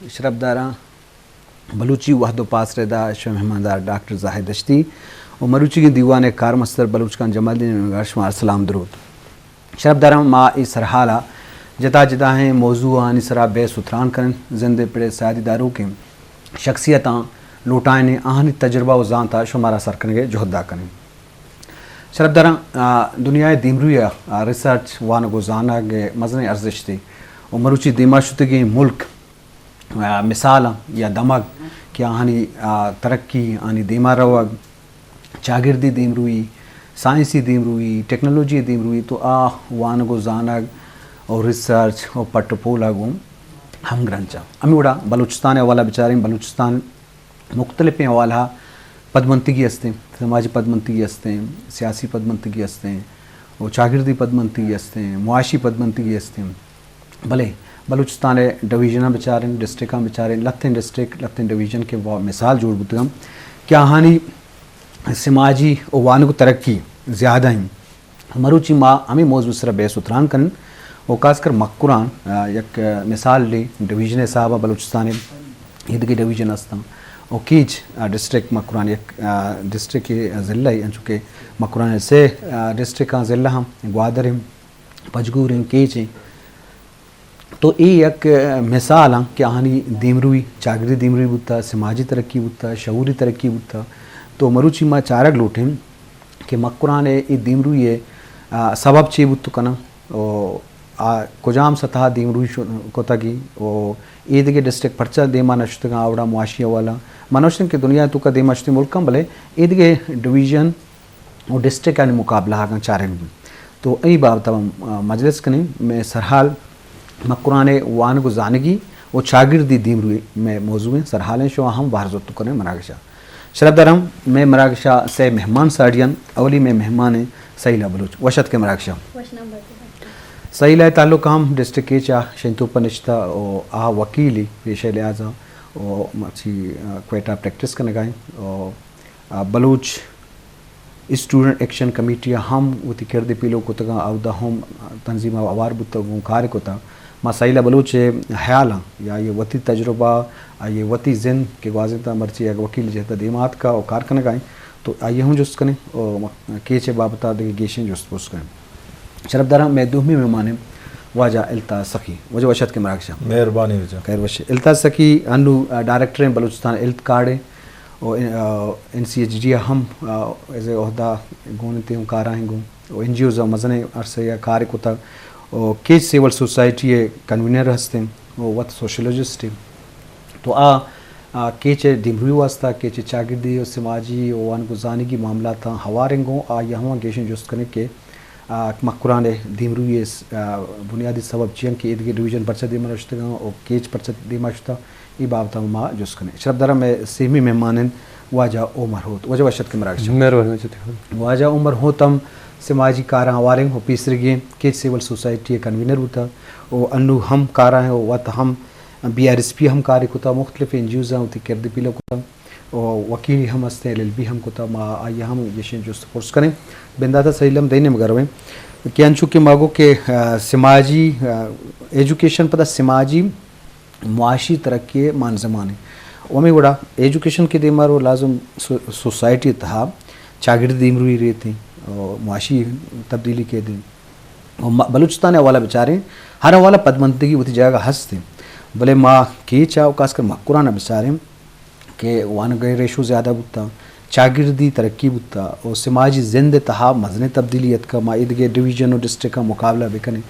شرپداراں، بلوچی وھد ءُ پاس ءِ ردا شمئے مھماندار ڈاکٹر زاھد دشتی ءُ مروچیگیں دیوان ءِ کارمستر بلوچ خان جمالدین ءِ نیمگا شمارا سلام دروت۔ شرپداراں، ما اے سرھال ءَ جتا جتائیں موضوعانی سرا بحث ءُ تران کنیں، زند ءِ پڑ ءِ سیادی داروکیں شخصیتاں لوٹائینیں، آھانی تجربہ ءُ زانت ءَ شمارا سر کنگ ءِ جھد ءَ کنیں۔ شرپداراں، آ، دنیا ءِ دیمروئی ءَ، آ، ریسرچ، وانگ ءُ زانگ ءِ مزنیں ارزشتے ءُ مروچی دیما شتگیں ملک، آ، مثالاں یا دمگ کہ آھانی، آ، ترقی، آھانی دیما روگ، چاگردی دیمروئی، سائنسی دیمروئی، ٹیکنالوجی دیمروئی، تو آ وانگ ءُ زانگ ءُ ریسرچ ءُ پٹ ءُ پول ءَ گوں ھمگرنچ اَنت۔ ھمے وڑا بلوچستان ءِ حوالہ بچاریں، بلوچستان مختلفیں حوالہ ءَ پدمنتگی استیں، سماجی پدمنتگی استیں، سیاسی پدمنتگی استیں، ءُ چاگردی پدمنتگی استیں، معاشی پدمنتگی استیں۔ بلے بلوچستان ءِ ڈویژناں بچاریں، ڈسٹرکٹاں بچاریں، لھتیں ڈسٹرکٹ، لھتیں ڈویژن کہ وا مثال جوڑ بوتگ اَنت کہ آھانی سماجی ءُ وانگ ءُ ترقی زیادہ ایں۔ مروچی ما ھمے موضوع ءِ سرا بحث ءُ تران کنیں ءُ خاص کر مکران، آ، یک، آ، مثال لے ڈویژن ءِ حساب ءَ بلوچستان ءِ ایدگہ ڈویژن استاں ءُ کیچ، آ، ڈسٹرکٹ مکران یک، آ، ڈسٹرکٹ ءِ ضلع ءِ، انچو کہ مکران ءِ سے، آ، ڈسٹرکٹاں ضلع اَنت، گوادر ایں، پنجگور ایں، کیچ ایں۔ تو اے یک مثال اَنت کہ آھانی دیمروئی، چاگردی دیمروئی بوتہ، سماجی ترقی بوتہ، شعوری ترقی بوتہ۔ تو مروچی ما چارگ لوٹیں کہ مکران ءِ اے دیمروئی ءِ، آ، سبب چے بوت کناں ءُ آ کجام سطح ءَ دیمروئی شو-، کتگ ئے ءُ ایدگہ ڈسٹرکٹ پرچا دیما نشتگ اَنت، آ وڑا معاشی حوالہ۔ ما نوشتیں کہ دنیا ءِ توکا دیما شتیں ملک اَنت، بلے ایدگہ ڈویژن ءُ ڈسٹرکٹانی مقابلہ ءَ اگاں چارگ بیت تو اے بابت ءَ ہم، آ، مجلس کنیں۔ مئے سرحال مکران ءِ وانگ ءُ زانگی ءُ چاگردی دیمروئی مئے موضوع ایں۔ سرحالیں شما ہم بہر زرت کنیں مراگش ءَ۔ شرپداراں، مئے مراگش ءَ سئے مہمان ساڑی اَنت۔ اولی مئے مہمان ایں سہیلا بلوچ۔ وش اتکے مراگش ءَ۔ وش نمبر۔ سہیلا ءِ تعلق ہم ڈسٹرکٹ کیچ ءَ شنتو پہ نشتہ ءُ آ وکیلی پیشہ ءِ لحاظ ءَ ءُ مرچی، آ، کوئٹہ پریکٹس کنگ ءَ ایں ءُ آ، بلوچ اسٹوڈنٹ ایکشن کمیٹی ءَ ہم وتی کرد پیلو کتگ ءُ اودا ہم تنظیم ءَ ہوار بوتگ ءُ کار کتگ۔ ما سہیلا بلوچ ءِ حیالاں یا آئی ءِ وتی تجربہ، آئی ءِ وتی زند کہ گوازینتگ، مرچی یک وکیل جہت ءَ دیما آتکگ ءُ کار کنگ ءَ ایں، تو آئی ءَ ہم جست کنیں ءُ کیچ ءِ بابت ءَ دگہ گیشیں جست پرس کنیں۔ شرپداراں، مئے دومی مہمان ایں واجہ الطاف سخی۔ واجہ وش اتکے مراگش ءَ۔ مہربانی واجہ۔ خیر وش۔ الطاف سخی انو، آ، ڈائریکٹر ایں بلوچستان ہیلتھ کارڈ ءِ ءُ، آ، این سی ایچ ڈی ءَ ہم، آ، ایز اے عہدہ گون اِنت ءُ کار ءَ ایں گوں ءُ این جی اوز ءَ مزنیں عرصہ ءَ کار کتگ ءُ کیچ سول سوسائٹی ءِ کنوینر ہست ایں ءُ وت سوشیولوجسٹ ایں۔ تو آ، آ، کیچ ءِ دیمروئی ءِ واستہ، کیچ ءِ چاگردی ءُ سماجی ءُ وانگ ءُ زانگی معاملاتاں ہوار ایں گوں، آئی ءَ ہم گیشیں جست کنیں کہ آ، مکران ءِ دیمروئی ءِ س-، آ، بنیادی سبب چی اَنت کہ ایدگہ ڈویژن پرچا دیما نشتگ اَنت ءُ کیچ پرچا دیما شتگ، اے بابت ءَ ما جست کنیں۔ شرپداراں، مئے سیمی مہمان اَنت واجہ عمر ہوت۔ واجہ وش اتکے مراگش ءَ۔ مہربانی چتے۔ واجہ عمر ہوت ہم سماجی کاراں ہوار ایں ءُ پیسریگیں کیچ سول سوسائٹی ءِ کنوینر بوتگ ءُ انو ہم کار ءَ ایں ءُ وت ہم بی آر ایس پی ہم کار کتگ، مختلف این جی اوز ءَ وتی کرد پیلو کتگ۔ ءُ وکیلی ہم ہست ایں، ایل ایل بی ہم کتگ، ما آئی ءَ ہم گیشیں جست پرس کنیں۔ بندات ءَ سہیل ہم دئی نیمگ ءَ رویں کہ انچو کہ ما گوں کہ، آ، سماجی، آ، ایجوکیشن پدا سماجی معاشی ترقی ءِ مانزمان ایں۔ ءُ ہمے وڑا ایجوکیشن کہ دیما رو لازم سو-، سوسائٹی ءِ تہا چاگرد دیمروئی ریت ایں ءُ معاشی تبدیلی کیت ایں۔ ءُ ما بلوچستان ءِ حوالہ بچاریں، ہر حوالہ پدمنتگی وتی جاگہ ہست ایں، بلے ما کیچ ءَ ءُ خاص کر مکران ءَ بچاریں، کہ وانگ ءِ ریشو زیادہ بوتگ، چاگردی ترقی بوتگ ءُ سماجی زند ءِ تہا مزنیں تبدیلی اتکگ۔ ما ایدگہ ڈویژن ءُ ڈسٹرکٹاں مقابلہ بکنیں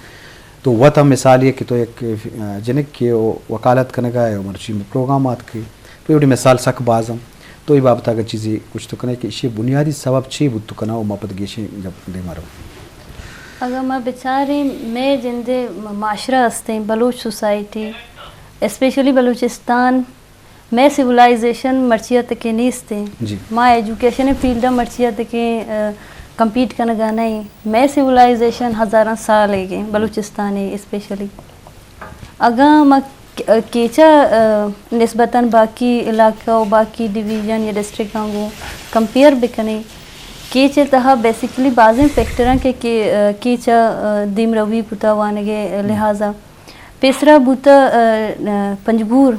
تو وت ہم مثالے کہ تو یک، آ، جنکے ءُ وکالت کنگ ءَ ئے ءُ مرچی پروگرام آتکگ، تو اے وڑیں مثال سک باز اَنت۔ تو اے بابت ءَ اگاں چیزے گوشت کنئے کہ ایشی ءِ بنیادی سبب چے بوت کنت ءُ ما پد گیشیں گپ دیما رو۔ اگاں ما بچاریں مئے جند ءِ معاشرہ ہست ایں، بلوچ سوسائٹی، اسپیشلی بلوچستان، مئے سیولائزیشن مرچی ءَ تکیں نیست ایں۔ جی۔ ما ایجوکیشن ءِ فیلڈ ءَ مرچی ءَ تکیں، آ، کمپیٹ کنگ ءَ نہ ایں۔ مئے سیولائزیشن ہزاراں سال ایگ ایں، بلوچستان ءِ اسپیشلی۔ اگاں ما ک-، کیچ ءَ، آ، نسبتاً باقی علاقہ ءُ باقی ڈویژن یا ڈسٹرکٹاں گوں کمپیئر بکنیں، کیچ ءِ تہا بیسیکلی بازیں فیکٹر اَنت کہ، کہ، آ، کیچ ءَ، آ، دیمروی بوتگ وانگ ءِ لحاظ ءَ۔ پیسرا بوتہ، آ، آ، پنجگور،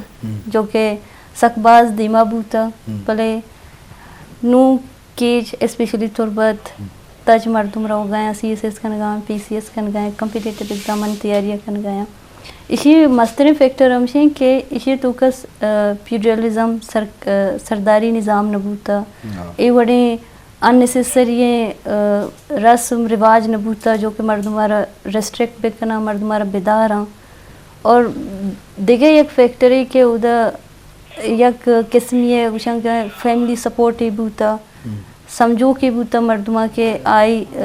جو کہ سک باز دیما بوتہ، بلے نوں کیچ، اسپیشلی تربت، تچ مردم روگایاں، سی ایس ایس کنگایاں، پی سی ایس کنگایاں، کمپیٹیٹو ایگزامانی تیاری کنگایاں۔ ایشی مستریں فیکٹر ہمشیں کہ ایشی توکا، آ، فیوڈلزم، سر-، آ، سرداری نظام نہ بوتہ۔ اے وڑیں اننیسیسری ایں، آ، رسم رواج نہ بوتہ جو کہ مردمارا ریسٹرکٹ بکناں، مردمارا بداراں۔ اور دگہ یک فیکٹرے کہ اودا یک قسمی ء گوشاں کہ فیملی سپورٹ ای بوتا، سمجھوک ای بوتا مردماں کہ آئی، آ،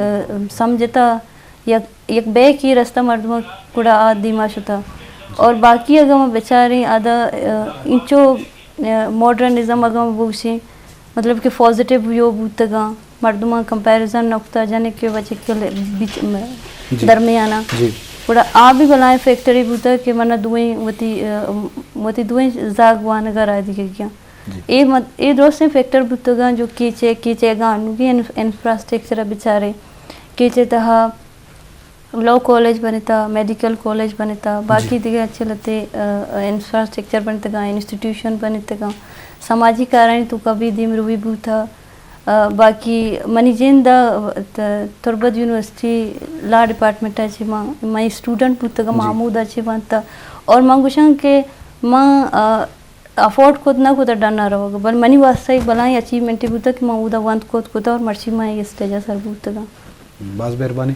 سمجھتا یک، یک بیک ای رستا مردماں گڑا آ دیما شتا۔ اور باقی اگاں ما بچاریں آدا، آ، انچو، آ، ماڈرنزم اگاں بگوشیں، مطلب کہ پازیٹیو یو بوتگاں، مردماں کمپیریزن نقطہ جنک کہ بچکل بیچ م-، درمیانا۔ گڑا آ بھی بلائیں فیکٹری بوتگ کہ منا دوئیں وتی، آ، وتی دوئیں زاگ وانگا راہ دیگ گیاں۔ اے مت-، اے درستیں فیکٹر بوتگاں جو کیچے، کیچے اگاں انوگی ان-، انفراسٹرکچر بچارے، کیچے تہا لاء کالج بنتا، میڈیکل کالج بنتا، باقی دگہ اچھے لتے، آ، انفراسٹرکچر بنتگاں، انسٹیٹیوشن بنتگاں، سماجی کارانی توکا بھی دیمروی بوتا۔ آ، باقی منی جند ء ت-، تربت یونیورسٹی لاء ڈپارٹمنٹ ء چہ ما، مئی اسٹوڈنٹ بوتگاں، ما ہمودا چہ وانتا۔ اور من گوشاں کہ ما، آ، افورڈ کت نہ کت ڈنا روگ، بل منی واسطہ ایک بلائیں اچیومنٹ بوتا کہ ما اودا وانت کت کتا اور مرچی ما اے اسٹیج ء سر بوتگاں۔ باز مہربانی۔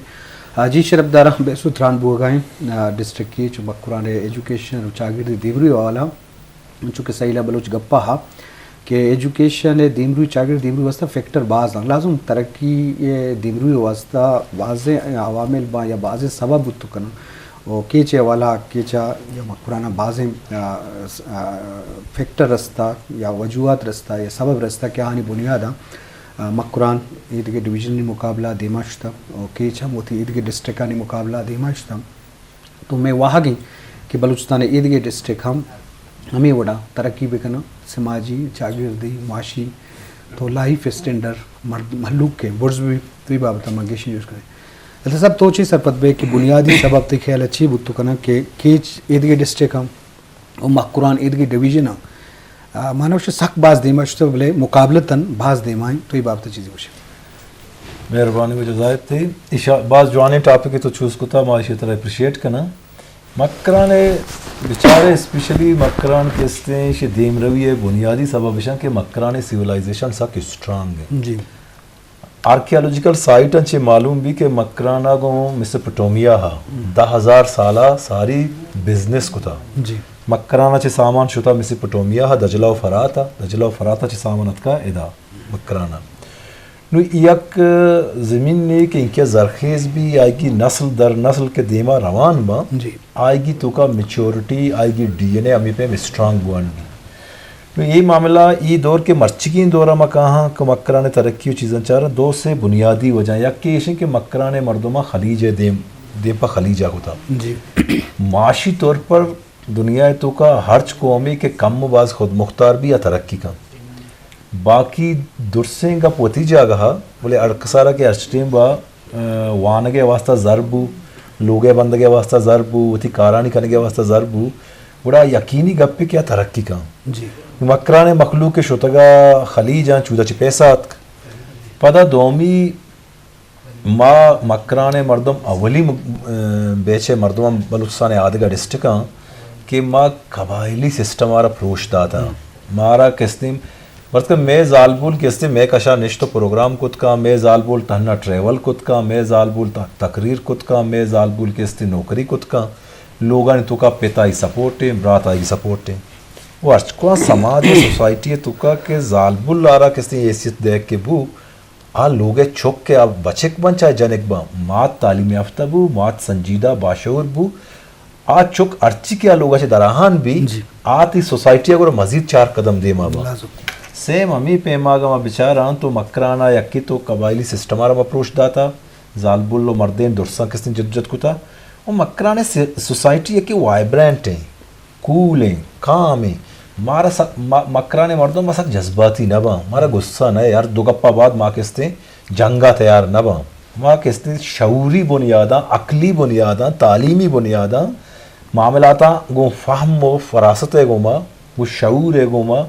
آ، جی شرپداراں، بحث و تران بوگا ایں، آ، ڈسٹرکٹ کیچ و مکران ء ایجوکیشن و چاگردی دیمروی حوالہ، چونکہ سہیلا بلوچ گپا ہا کہ ایجوکیشن ء دیمروی، چاگرد دیمروی واسطہ فیکٹر باز اں۔ لازم ترقی ء دیمروی واسطہ بازیں عوامل باں یا بازیں سبب بوت کنن۔ و کیچ ء حوالہ، کیچ ء یا مکران ء بازیں، آ، س-، آ، فیکٹر رستا یا وجوہات رستا یا سبب رستا کہ آنی بنیاد ء، آ، مکران ایدگہ ڈویژن ء مقابلہ دیما شتا و کیچ ہم وتی ایدگہ ڈسٹرکٹانی مقابلہ دیما شتا۔ تو مئے واہگ انت کہ بلوچستان ء ایدگہ ڈسٹرکٹ ہم ہمے وڑا ترقی بکناں، سماجی، چاگردی، معاشی، تو لائف اسٹینڈرڈ مرد، مہلوک کے برز بھی، تو یہ بابت ہم گیشیں جوش کریں۔ الطاف صاحب، تو چی سرپد بے کہ بنیادی سبب تے خیال چی بوت کناں کہ کیچ ایدگہ ڈسٹرکٹ ہم و مکران ایدگہ ڈویژن ہم، آ، مانا وش سک باز دیما شتہ بلے مقابلتاً باز دیما ہیں، تو یہ بابت چیزی گوشے۔ مہربانی واجہ زاہد تئی۔ ایشا باز جوانیں ٹاپک تو چوز کتا، ما ایشی ترا اپریشیٹ کناں۔ مکران ء بچارے، اسپیشلی مکران کہ استیں، ایشی دیمروی ء بنیادی سبب اشاں کہ مکران ء سیولائزیشن سک اسٹرانگ ہے۔ جی۔ آرکیالوجیکل سائٹ انچے معلوم بھی کہ مکران ء گوں میسوپوٹیمیا ء دہ ہزار سال ء ساری بزنس کتا۔ جی۔ مکران ء چہ سامان شتا میسوپوٹیمیا ء، دجلہ و فرات ء، دجلہ و فرات ء چہ سامان اتکا ادا مکران ء۔ نوں یک زمینے کہ انکہ زرخیز بی، آئیگی نسل در نسل کہ دیما روان باں، جی۔ آئیگی توکا میچورٹی، آئیگی ڈی این اے ہمے پیم اسٹرانگ بوان بی۔ نوں اے معاملہ ای دور کہ مرچگیں دورا ما کاہاں کہ مکران ترقی و چیزاں چاراں، دو سے بنیادی وجہ۔ یکے ایشیں کہ مکران مردماں خلیج دیم، دیم پہ خلیجا کتا۔ جی۔ معاشی طور پر دنیا ء توکا ہرچ قومے کہ کم و باز خود مختار بی یا ترقی کن۔ باقی درسیں گپ وتی جاگہ ء، بلے ہر کسارا کہ ہرچ ٹیم با، آ، وانگ ء واسطہ زر بو، لوگ ء بندگ ء واسطہ زر بو، وتی کارانی کنگ ء واسطہ زر بو، گڑا یقینی گپے کہ آ ترقی کن۔ جی۔ مکران ء مخلوق شتگا خلیجاں، چودا چہ پیسہ اتک۔ پدا دومی ما مکران ء مردم اولی م-، ء، بیچ ء مردم ہم بلوچستان ء آدگہ ڈسٹرکاں کہ ما قبائلی سسٹم ء را پروش داتا۔ مارا کستیں، بلکہ مئے زالبول کستیں مئے کشا نشت و پروگرام کت کاں، مئے زالبول تہنا ٹریول کت کاں، مئے زالبول ت-، تقریر کت کاں، مئے زالبول کستیں نوکری کت کاں، لوگانی توکا پت آئی سپورٹ ایں، برات آئی سپورٹ ایں۔ و ہرچکواں سماج و سوسائٹی ء توکا کہ زالبول آرا کستیں حیثیت دئیگ کہ بو، آ لوگ ء چک کہ آ بچک بنت چاہے جنک بنت، مات تعلیم یافتہ بو، مات سنجیدہ باشعور بو، آ چک ہرچی کہ آ لوگ ء چہ دراہان بی، جی۔ آ تئی سوسائٹی ء گورا مزید چار قدم دیما بنت۔ لازم۔ سیم ہمے پیماگ ء ما بچاراں تو مکران ء یکے تو قبائلی سسٹم ء را ما پروش داتا، زالبول و مردین درساں کستیں جدوجہد کتا، و مکران ء س-، سوسائٹی یکے وائبرنٹ ایں۔ کول ایں، کام ایں۔ مارا سک، م-، مکران ء مردم ما سک جذباتی نہ باں، مارا غصہ نہ اے، ہر دو گپا بعد ما کستیں جنگا تیار نہ باں۔ ما کستیں شعوری بنیاداں، عقلی بنیاداں، تعلیمی بنیاداں معاملاتاں گوں فہم و فراست ء گوما، گوں شعور ء گوما،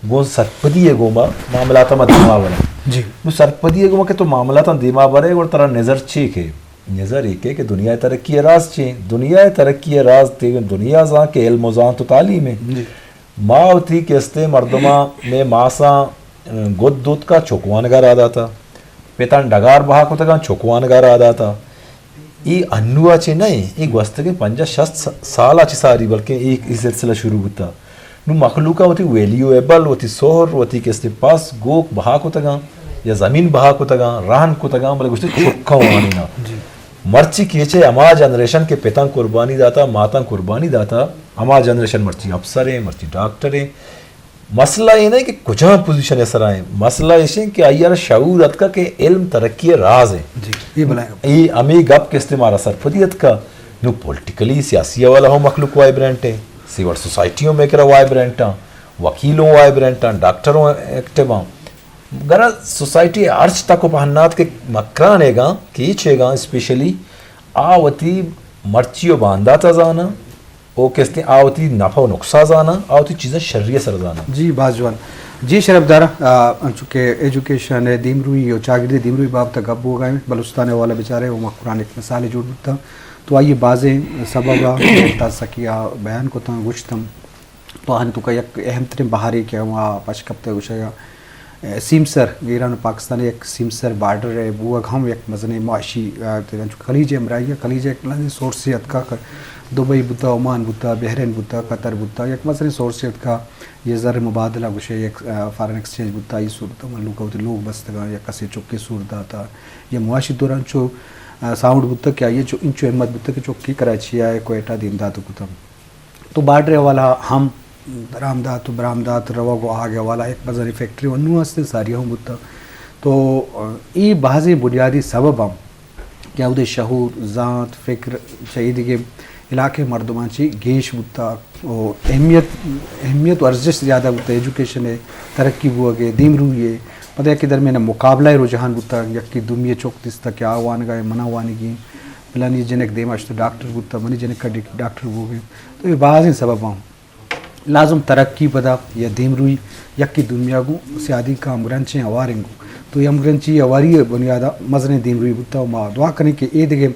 گوں سرپدی ء گوما معاملاتاں ما دیما بریں۔ جی۔ نوں سرپدی ء گوما کہ تو معاملاتاں دیما برے، گڑا ترا نظر چے کئے؟ نظر اے کئے کہ دنیا ء ترقی ء راز چے؟ دنیا ء ترقی ء راز تئی دنیا زان کہ علم و زانت و تعلیم ء۔ جی۔ ما وتی کہ استیں مردماں مئے ماساں گد دوتکا چک وانگا را داتا، پتاں ڈگار بہا کتگاں چک وانگا را داتا۔ اے انو ء چہ نہ ایں، اے گوستگیں پنجاہ شست س-، سال ء چہ ساری، بلکیں اے، اے سلسلہ شروع بوتا۔ نوں مخلوق ء وتی ویلیویبل، وتی سہر، وتی کہ استیں پس، گوک بہا کتگاں یا زمین بہا کتگاں، رہن کتگاں، بلے گوشتے چکاں وانیناں۔ جی۔ مرچی کیچے ہما جنریشن کہ پتاں قربانی داتا، ماتاں قربانی داتا، ہما جنریشن مرچی افسر ایں، مرچی ڈاکٹر ایں۔ مسئلہ اے نہ کہ کجام پوزیشن ء سرا ایں، مسئلہ ایش ایں کہ آئی ء را شعور اتکا کہ علم ترقی ء راز ایں۔ جی، اے بلائیں گپ۔ اے ہمے گپ کہ استیں مارا سرپدی اتکا، نوں پولیٹیکلی، سیاسی حوالہ ہوں مخلوق وائبرنٹ ایں، سول سوسائٹی ہوں مئے کرا وائبرنٹ آں، وکیل ہوں وائبرنٹ آں، ڈاکٹر ہوں ایکٹیو آں۔ گرا سوسائٹی ہرچ تک و پہنات کہ مکران ایگاں، کیچ ایگاں اسپیشلی، آ وتی مرچی و باندات ء زاناں، او کہ استیں آ وتی نفع و نقصان زاناں، آ وتی چیزاں شری ء سر زاناں۔ جی، باز جوان۔ جی، شرفدار، آ، انچو کہ ایجوکیشن ء دیمروئی و چاگرد ء دیمروئی بابت ء گپ بوگ ء انت، بلوچستان ء حوالہ بچارے و مکران یک مثالے جوڑ بوتا، تو آئی ء بازیں سبب ء تا سکی ء بیان کتاں، گوشتم۔ تو آہانی توکا یک اہم ترین بہارے کہ ہما پش کپتہ گوشگ ء سیمسر، ایران و پاکستان ء یک سیمسر بارڈر ء بوگ ہم یک مزنیں معاشی، آ، انچو خلیج ہمراہی ء، خلیج ء یک مزنیں سورسے اتکا کہ دبئی بوتا، عمان بوتا، بحرین بوتا، قطر بوتا، یک مزنیں سورسے اتکا، یہ زر مبادلہ گوشے یک، آ، فارن ایکسچینج بوتا، ای صورت ء مہلوک ء وتی لوگ بستگاں، یک کسے چکے سور داتا، یہ معاشی طور انچو، آ، ساؤنڈ بوتا کہ آئی ء چو انچو ہمت بوتا کہ چکے کراچی ء کوئٹہ دیم دات کتا۔ تو بارڈر ء حوالہ ہم درآمدات و برآمدات، روگ و آگ ء حوالہ یک مزنیں فیکٹری و انوں ہستیں، ساری ہم بوتا۔ تو، آ، اے بازیں بنیادی سبب ہم کہ اودے شعور، زانت، فکر چہ اے دگہ علاقے مردمان چی گیش بوتا و اہمیت، اہمیت و ارزش زیادہ بوتا ایجوکیشن ء ترقی بوگ ء دیمروئی ء۔ پدا یکے درمیان ء مقابلہ ء رجحان بوتا، یکے دومی ء چک دیستا کہ آ وانگا ء منا وانگی انت، پلانی جنک دیما شتو ڈاکٹر بوتا، منی جنک ء ڈاکٹر بوگ ء انت۔ تو اے بازیں سبب آں۔ لازم ترقی پدا یا دیمروئی یکے دومی ء گوں سیادی کا ہمگرنچیں ہواریں گوں۔ تو اے ہمگرنچی ہواری ء بنیاد ء مزنیں دیمروئی بوتا و ما دعا کنیں کہ اے دگہ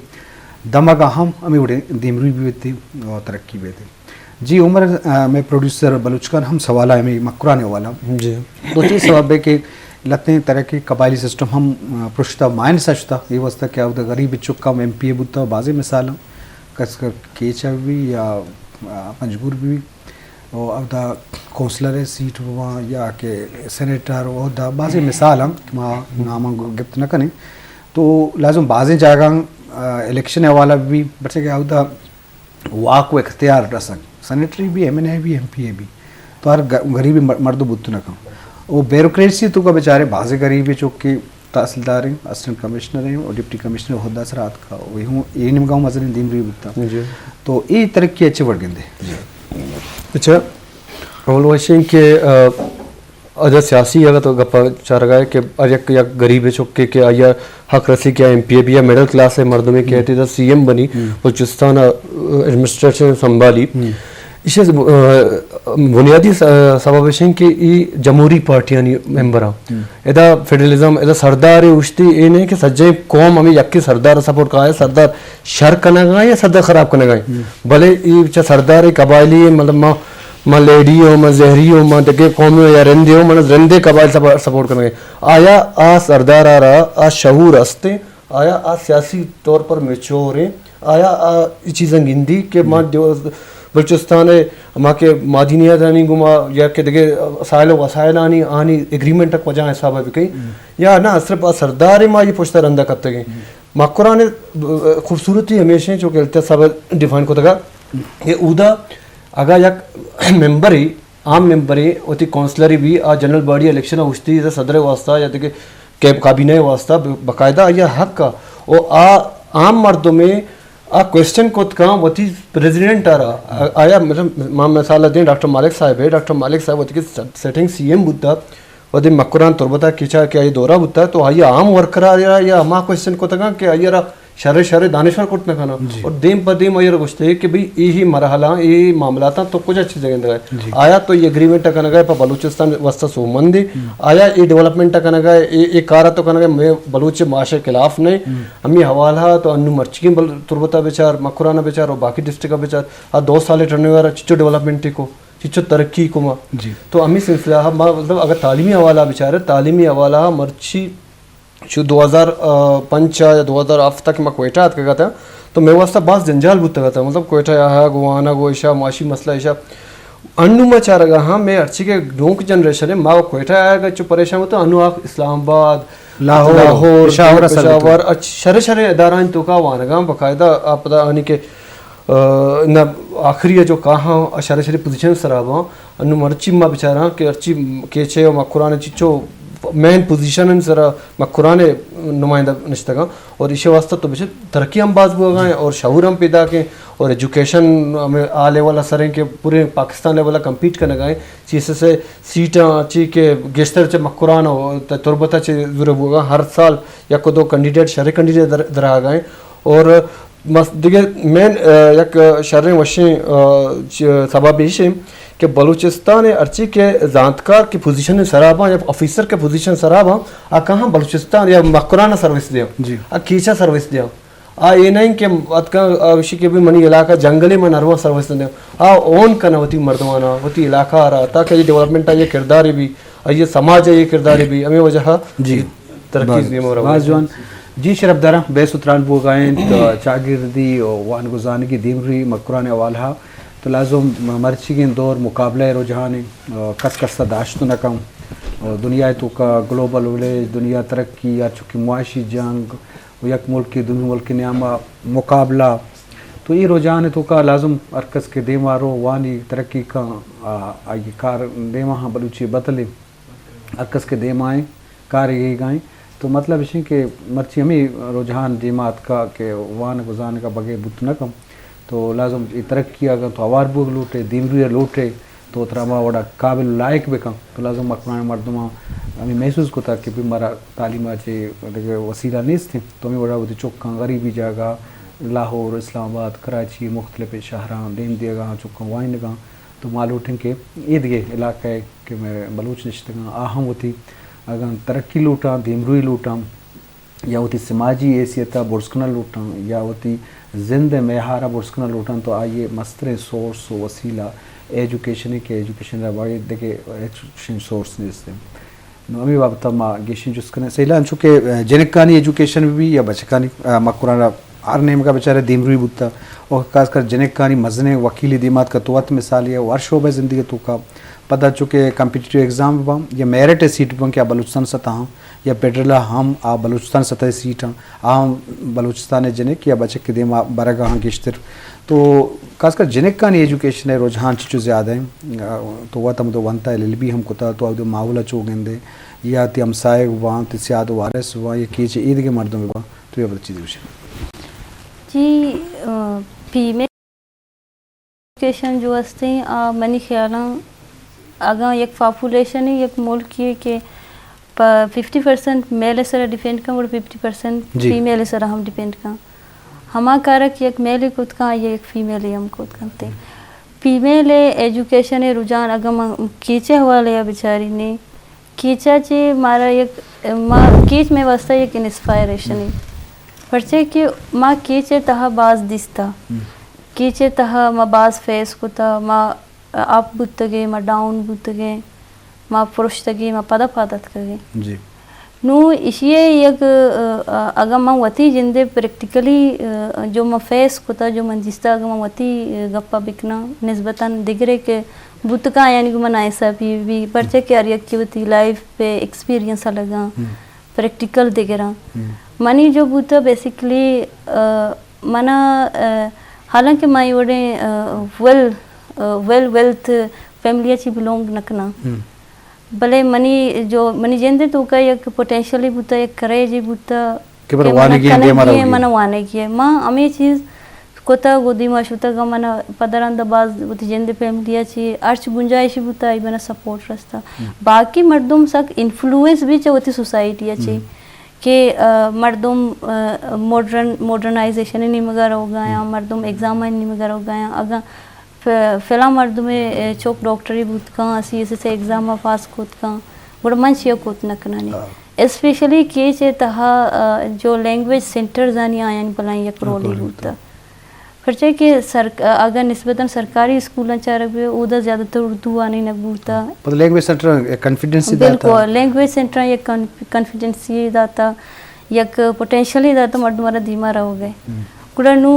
دمگ ء ہم ہمے وڑیں دیمروئی بیت و ترقی بیت۔ جی عمر، آ، مئے پروڈیوسر بلوچ خان ہم سوال ء ہمے مکران ء حوالہ۔ جی۔ دوچی سبب ہے کہ لتیں طرح کے قبائلی سسٹم ہم، آ، پرشتہ مائنس اشتا، یہ واسطہ کہ اود غریب چکا ہم ایم پی اے بوتا، بازیں مثال کس کیچ ء بھی یا، آ، پنجگور بھی، او اودا کونسلر سیٹ بواں یا کہ سینیٹر، اودا بازیں مثال ہم ما نام گپت نہ کنیں۔ تو لازم بازیں جاگہ، آ، الیکشن حوالہ بھی، بچے کہ اودا واک و اختیار رسگ، سینیٹری بھی، ایم این اے بھی، ایم پی اے بھی، تو ہر گ-، غریبی مر-، مردم بوت نہ کن۔ او بیوروکریسی تو کا بیچارے بازیں غریبی چوکی تحصیلدار ہیں، اسسٹنٹ کمشنر ہیں، اور ڈپٹی کمشنر عہدہ سر آتکا، وہ ہوں اے نمگا ہوں مزنیں دیمروی بوتا۔ جی۔ تو اے ترقی اچھے بڑھ گندے۔ جی۔ اچھا، اول وشیں کہ، آ، ادا سیاسی اگاں تو گپ ء چارگا ہے کہ ہر یک، یک غریب چکے کہ آئی ء حق رسی کہ ایم پی اے بی یا مڈل کلاس ء مردمے کہ ہم۔ ایت ادا سی ایم بنی، ہم۔ بلوچستان ء ایڈمنسٹریشن سنبھالی۔ ہم۔ ایشی ء ز-، آ، بنیادی س-، سبب ایش انت کہ ای جمہوری پارٹیانی ممبر آں۔ ہم۔ ادا فیڈرلزم، ادا سردار اوشتی اے نہیں کہ سجیں قوم ہمیں یکے سردار سپورٹ کا ہے، سردار شر کنگا یا سردار خراب کنگا ہے۔ ہم۔ بلے ای چا سردار قبائلی، مطلب ما ما لیڈی ہوں، ما زہری ہوں، ما دگہ قومی ہوں یا رندے ہوں، من رندے قبائل سپا-، سپورٹ کنگے۔ آیا آ سردار آ را آ شعور ہستے؟ آیا آ سیاسی طور پر میچور ہیں؟ آیا آ ای چیزاں گندی کہ ما جی۔ دیو-، بلوچستان ہے، ما کہ معدنیاتانی گما یا کہ دگہ سائل و وسائلانی آنی ایگریمنٹ تک وجہ حساب بکئی؟ ہم۔ یا نہ صرف آ سردار ما یہ پشت رندہ کپتگیں؟ ہم۔ مکران خوبصورتی ہمیش ہیں چونکہ التیاس صاحب ڈیفائن کو تگا کہ اودا اگاں یک ممبرے، عام ممبرے، وتی کونسلرے بی، آ جنرل باڈی الیکشن ء اوشتی، صدر ء واسطہ یا دگہ کیب-، کابینہ ء واسطہ ب-، باقاعدہ آئی ء حق ء، و آ عام مردمے آ کوئسچن کت کاں وتی پریزیڈنٹ ء را، آ-، آیا مطلب ما مثال دیں ڈاکٹر مالک صاحب ہے، ڈاکٹر مالک صاحب وتی کہ س-، سیٹنگ سی ایم بوتا، وتی مکران تربت ء کیچا کہ آئی دورہ بوتا، تو آئی عام ورکر ء را یا ہما کوئسچن کتگاں کہ آئی ء را شرے شرے دانشور کٹ نہ کناں۔ جی۔ اور دیم پہ دیم آئی ءَ را گوشتگ کہ بھئی اے ہی مرحلہ، اے معاملاتاں تو کجا چیز گندگ ئے؟ جی۔ آیا تو اے ایگریمنٹ ءَ کنگ ئے پہ بلوچستان واسطہ سوبمندے؟ ہم۔ آیا اے ڈیولپمنٹ ءَ کنگ ئے، اے، اے کار ءَ تو کنگ ئے، مئے بلوچ معاشرہ خلاف نہ؟ ہم۔ ہمے حوالہ تو انو مرچیگیں بل-، تربت ءَ بچار، مکران ءَ بچار اور باقی ڈسٹرکٹ ءَ بچار، آ دو سال ءِ ٹرن اوور ءَ چچو ڈیولپمنٹ کو، چچو ترقی کو ما۔ جی۔ تو ہمے سلسلہ ءَ ما، مطلب، اگر تعلیمی حوالہ بچار، تعلیمی حوالہ مرچی چو دو ہزار پنچ ءَ یا دو ہزار ہفت ءَ کہ ما کوئٹہ اتکگ اتاں، تو مئے واسطہ باز جنجال بوتگ اتاں۔ مطلب، کوئٹہ ءَ آہگ ءُ وانگ ءُ ایشا معاشی مسئلہ ایشا۔ انو ما چارگ ءَ ہاں، مئے ہرچی کہ نوک جنریشن ایں، ما کوئٹہ ءَ آہگ ءَ چو پریشان بوتاں، انو آ اسلام آباد، لاہور، لاہور، پشاور ءَ سر بوتگ۔ پشاور، اچ-، شرے شرے ادارہ انت توکا وانگ ءَ باقاعدہ آ پدا آنی کہ آ، نہ آخری ءَ جو کاہاں شرے شرے پوزیشن سرا باں، انو مرچی ما بچاراں کہ ہرچی کیچ ءَ مکران ءَ چچو مین پوزیشن سرا مکران ءِ نمائندہ نشتگاں اور ایشی واسطہ تو بچے ترقی ہم باز بوگا ہیں اور شعور ہم پیدا کیں اور ایجوکیشن ہمیں آ لیول ءَ سر ہیں کہ پورے پاکستان لیول ءَ کمپیٹ کنگا ہیں۔ چی ایس ایس ءِ سیٹاں چی کہ گیشتر چہ مکران ءُ تربت ءَ چہ زورگ بوگا، ہر سال یک و دو کینڈیڈیٹ، شریں کینڈیڈیٹ در-، دراگا ہیں اور مس-، دگہ مین، آ، یک شریں وشیں، آ، چ-، سبب ایش ایں کہ بلوچستان ءِ ہرچی کہ زانتکار کہ پوزیشن سرا باں یا آفیسر کہ پوزیشن سرا باں، آ کاہاں بلوچستان یا مکران ءَ سروس دیاں، جی۔ آ کیچ ءَ سروس دیاں۔ آ اے نہ ایں کہ اتکاں، آ، گوشی کہ بھئی منی علاقہ جنگلے، من ہرواں سروس دیاں۔ آ اون کناں وتی مردمانا، وتی علاقہ ءَ را، تاکہ اے ڈیولپمنٹ ءَ اے کردارے بی، اے سماج ءَ اے کردارے بی، ہمے وجہ ءَ جی۔ ترقی باز، دیما روان باز جوان۔ جی شرپ داراں، بحث ءُ تران بوگا انت، چاگردی ءُ وانگ ءُ زانگی دیمروی مکران ءِ حوالہ ءَ۔ تو لازم مرچیگیں دور مقابلہ ءِ رجحان ایں، کس کس ءَ داشت نہ کن۔ دنیا ءِ توکا گلوبل ولیج، دنیا ترقی یا چونکہ معاشی جنگ ءُ یک ملکے دومی ملک ءِ نیاما مقابلہ۔ تو اے رجحان ءِ توکا لازم ہر کس کہ دیما رو، وانی، ترقی کن، آ، آئی کار دیما ہاں بلوچی بتلے۔ ہر کس کہ دیما ایں، کار ئیگا ایں۔ تو مطلب اش ایں کہ مرچی ہمے رجحان دیما اتکا کہ وانگ ءُ زانگ ءَ بغیر بوت نہ کن۔ تو لازم اے ترقی ءَ اگاں تو ہوار بوگ لوٹ ئے، دیمروی ءَ لوٹ ئے، تو ترا ہما وڑا قابل لائق بکن۔ تو لازم مکران ءِ مردماں ہمے محسوس کتا کہ بھئی مارا تعلیم ءَ چہ دگہ وسیلہ نیست ایں۔ تو ہمے وڑا وتی چکاں غریبی جاگہ، لاہور، اسلام آباد، کراچی، مختلف شہراں دیم دیگا آں، چکاں وانینگا آں۔ تو ما لوٹیں کہ اے دگہ علاقہ ءَ کہ مئے بلوچ نشتگاں، آ ہم وتی اگاں ترقی لوٹاں، دیمروی لوٹاں، یا وتی سماجی حیثیت ءَ برز کنگ لوٹاں، یا وتی زند ءِ معیار ءَ برز کنگ لوٹاں، تو آئی ءِ مستریں سورس ءُ وسیلہ ایجوکیشن ایں کہ ایجوکیشن ءَ بغیر دگہ ہچ سورس نیست۔ نوں ہمے بابت ءَ ما گیشیں جست کنیں۔ سہیلا، انچو کہ، آ، جنکانی ایجوکیشن بہ بی یا بچکانی، آ، مکران ءَ ہر نیمگ ءَ بچارے دیمروی بوتہ، ءُ خاص کر جنکانی مزنیں وکیلی دیما اتکہ، تو وت مثالے ءَ، ءُ ہر شعبہ ءِ زندگی ءِ توکا پدا چونکہ کمپیٹیٹیو ایگزام باں یا میرٹ ءِ سیٹ باں کہ آ بلوچستان سطح آں یا فیڈرل ءَ ہم آ بلوچستان سطح ءِ سیٹ آں، آ ہم بلوچستان ءِ جنک یا بچک ءِ دیما برگ ءَ آں گیشتر۔ تو خاص کر جنکانی ایجوکیشن ءِ رجحان چچو زیادہ ایں؟ تو وت ہمودو ونتہ، ایل ایل بی ہم کتہ، تو اودے ماحول ءَ چو گندے یا تئی ہمساہگ باں، تئی سیاد ءُ وارث باں یا کیچ ءِ اے دگہ مردم باں، تو اے بابت ءَ چیزے گوش ئے؟ جی، آ، فیمیل ایجوکیشن جو ہستیں، آ، منی خیالاں اگاں یک پاپولیشن ءِ، یک ملکے کہ پہ ففٹی پرسنٹ میل ءِ سرا ڈیپینڈ کن، گڑا ففٹی پرسنٹ جی۔ فیمیل ءِ سرا ہم ڈیپینڈ کن۔ ہما کار ءَ کہ یک میلے کت کن، آئی ءَ یک فیمیلے ہم کت کنت۔ فیمیل ءِ ایجوکیشن ءِ رجحان اگاں من کیچ ءِ حوالے ءَ بچارینیں، کیچ ءَ چہ مارا یک، ما، کیچ مئے واسطہ یک انسپائریشنے، پرچے کہ ما کیچ ءِ تہا باز دیستہ۔ ہم۔ کیچ ءِ تہا ما باز فیس کتہ، ما اپ بوتگیں، ما ڈاؤن بوتگیں، ما پرشتگیں، ما پدا پاد اتکگیں۔ جی۔ نوں ایشی ءِ یک، ا، ا، اگاں من وتی جند ءَ پریکٹیکلی، ا، جو من فیس کتہ، جو من دیستہ، اگاں من وتی، ا، گپ ءَ بکناں، نسبتاً دگرے کہ بوت کن آیانی گوما ناانصافی بی، پرچہ کہ ہر یکے وتی لائف ءِ ایکسپیرینس الگاں، ہم۔ پریکٹیکل دگراں۔ ہم۔ منی جو بوتہ بیسیکلی، ا، منا، ا، حالانکہ ما اے وڑیں، ا، ویل، ا، ویل ویلتھ فیملی ءَ چہ بلونگ نہ کناں۔ ہم۔ بلے منی جو، منی جند ءِ توکا یک پوٹینشلے بوتہ، یک کریجے بوتہ کہ من کہ من وانگی ایں، دیما کنگی ایں، روگی ایں۔ من وانگی ایں۔ ما ہمے چیز کتگ ءُ دیما شتگ ءُ من پدا رندا باز وتی جند ءِ فیملی ءَ چہ ہرچ گنجائشے بوتہ، آئی منا سپورٹ رستہ۔ ہم۔ باقی مردم سک انفلوئنس بی چہ وتی سوسائٹی ءَ چہ۔ ہم۔ کہ مردم ماڈرن ماڈرنائزیشن نیمگا روگایاں، مردم ایگزام نیمگا روگایاں۔ اگاں فلاں مردمے چک ڈاکٹری بوت کاں، سی ایس ایس ایگزام پاس کت کاں، گڑا من چیا کت نہ کنانی؟ اسپیشلی کیچ ءِ تہا جو لینگویج سینٹرز آنی آیانی بلائیں یک رولے بوتا۔ پرچہ کہ سرک-، اگاں نسبتاً سرکاری اسکولاں چارگ بہ اودا زیادہ تر اردو وانینگ بوتا۔ پدا لینگویج سینٹر کانفیڈنسی داتا۔ بالکل، لینگویج سینٹر یک کانفیڈنسی داتا، یک پوٹینشلی داتا مردم را دیما روگ ءِ۔ گڑا نو